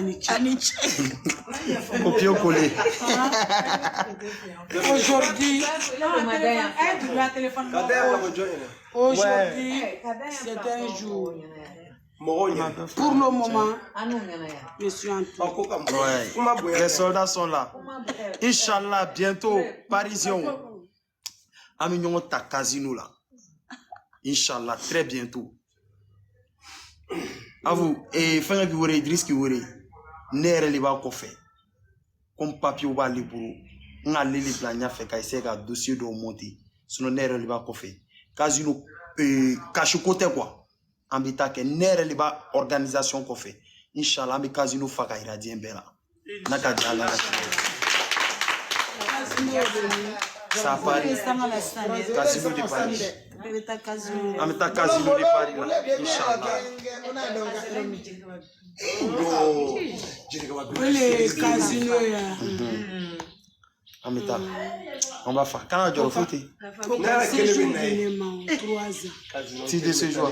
Ni ce. A ni ce. Copier-coller. Aujourd'hui, aujourd'hui, c'est un jour. Pour le moment, je suis en tour. Ouais. Les soldats sont là. Inch'Allah, bientôt, Parisiens. An bɛ ɲɔgɔn ta casino la. Inch'Allah, très bientôt. Avu, eh, fɛn k'i wele, Idriss k'i wele. Ne yɛrɛ de b'a kɔfɛ. Comme papier b'ale bolo. N k'ale de bila ɲɛfɛ ka essayer ka dossier dɔw monter. Sinon ne yɛrɛ de b'a kɔfɛ. Casino, cash ko tɛ quoi. An bɛ taa kɛ, ne yɛrɛ de b'a organisation kɔfɛ. Inch'Allah, an bɛ casino fa ka yira diɲɛ bɛɛ la. N'a ka diya Ala la. Ça Paris. Casino de Paris. An bɛ taa casino de Paris la. Inch'Allah. O le casino ya. An bɛ taa. An b'a fa. Kana jɔrɔ foyi tɛ. O ka séjour di ne ma o 3 ans. Titre de séjour.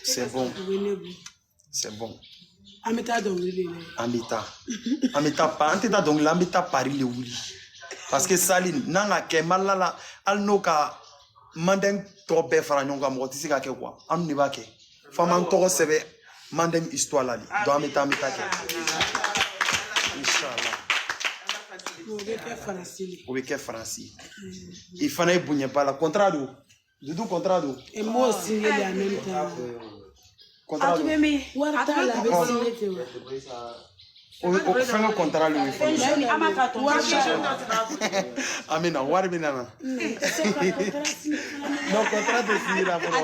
C'est bon. O bɛ ne bolo. C'est bon. An bɛ taa dɔnkili de la. An bɛ taa. An bɛ taa an tɛ taa dɔnkili la, an bɛ taa Paris le wuli. Parce que sali n'an ka kɛ Mali la, hali n'o ka Mandeng tɔ bɛɛ fara ɲɔgɔn kan, mɔgɔ tɛ se ka kɛ quoi. An de b'a kɛ. F'an b'an tɔgɔ sɛbɛn Mandeng histoire la de. Donc an bɛ taa kɛ. Inchallah. O bɛ kɛ Faransi de. O bɛ kɛ Faransi. I fana ye bonyaba la. Contrat don. Dudu, contrat don. Et m'o signé de en même temps. Contrat don. Wari t'a la, a bɛ signé ten wa. O fɛn ka contrat le ye fɔlɔ. Wari t'a la. An bɛ na, wari bɛ na na. Non, contrat tɛ signé la fɔlɔ.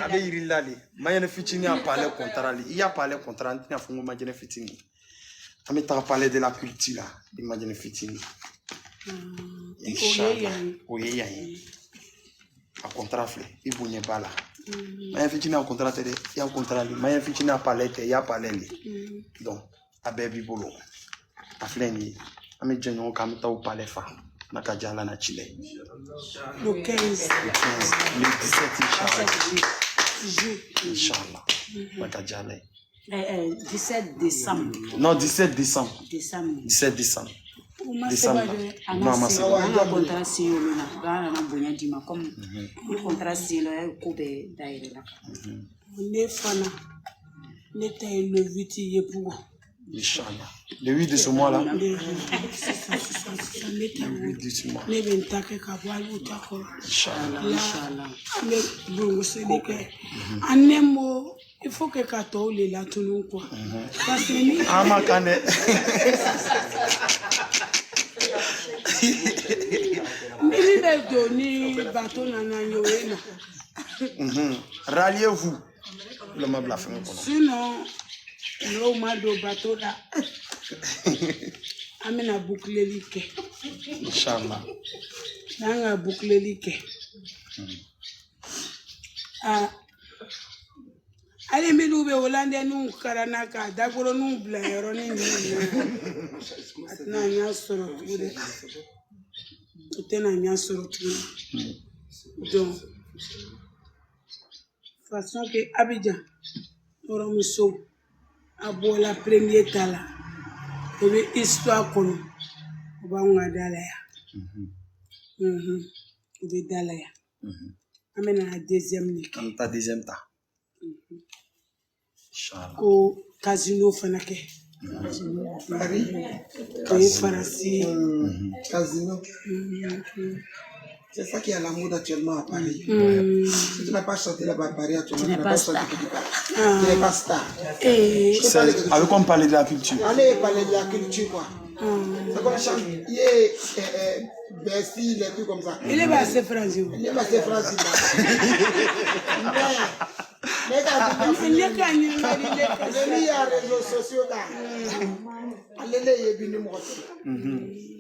A bɛ yir'i la de. Majɛnɛ fitinin y'a parlé contrat le. I y'a parlé contrat, n tɛna fɔ n ko Majɛnɛ fitinin. An bɛ taga parler de la culture la ni Majɛnɛ fitinin. Inchallah. O ye yan ye. A contrat filɛ, i bonya b'a la. Majɛnɛ fitinin a contrat tɛ dɛ, i y'a contrat le. Majɛnɛ fitinin a parlé tɛ, i y'a parlé le. Donc a bɛɛ b'i bolo. A filɛ nin ye. An bɛ jɛ ɲɔgɔn kan, an bɛ taa o palais fa. N'a ka diya Ala n'a ci la ye. Le 15. Le 15, le 17, Inch'Allah. Juin. Inch'Allah. N'a ka diya Ala ye. 17 décembre. Non, 17 décembre. Décembre. 17 décembre. O ma Décembre. sɛbɛn dɛ. A Non, ma a ma se sɛbɛn. an ka contrat signé olu la, donc an nana bonya d'i ma comme ni contrat signé la, ko bɛɛ dayɛlɛ la. Ne fana, ne ta ye le 8 ye Bugu. Inch'Allah. Le 8 de ce mois-là. Le 8, sisan sisan sisan, ne ta Le y'o 8 de ce mois. Ne bɛ n ta kɛ ka bɔ hali u ta kɔrɔ. Inch'Allah. Inchallah. An bɛ burunguseli kɛ. En un mot, il faut que ka tɔw le latunu quoi. Parce que ni An ma kan dɛ. Ni min bɛ don ni bato nana ye, o ye na. Ralliez-vous. Le ma bila fɛn kɔnɔ. Sinon, n'o ma don bato la, an bɛna boucleli kɛ. Inch'Allah. N'an ka boucleli kɛ. Aa, hali minnu bɛ Hollandais kalan na ka dakoroninw bila yɔrɔnin ninnu na, a tɛna ɲɛ sɔrɔ tuguni. O tɛna ɲɛ sɔrɔ tuguni. Donc, façon que Abidjan, yɔrɔmuso, a bɔla premier ta la, o bɛ histoire kɔnɔ, o b'anw ka da la yan. O bɛ da la yan. An bɛna deuxième de kɛ. An bɛ taa deuxième ta. Inch'Allah. Ko casino fana kɛ. O ye Faransi ye. Casino. C'est ça qui est à la mode actuellement à Paris. Si tu n'as pas chanté là-bas à Paris actuellement, tu n'as pas chanté quelque part. Tu n'es pas star. Ee. Je te parle de quelque Avec chose. quoi on parlait de la culture. Allez parler de la culture, quoi. C'est comme chaque. Il y a Bercy, les trucs comme ça. Ile b'a se Faransi o. Il est passé France là. Mais, quand Ne ka ɲininkali le ka tu y a réseaux sociaux là, allez les yébini moi.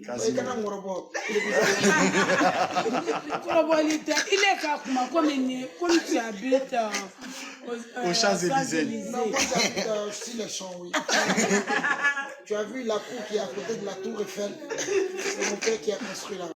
I kana ŋɔrɔbɔ. Kɔrɔbɔli tɛ, ile ka kuma komi nin komi tu habites Aux Champs-Élysées. Non, moi j'habite sur les champs, oui. Tu as vu la cour qui est à côté de la tour Eiffel? C'est mon père qui a construit là.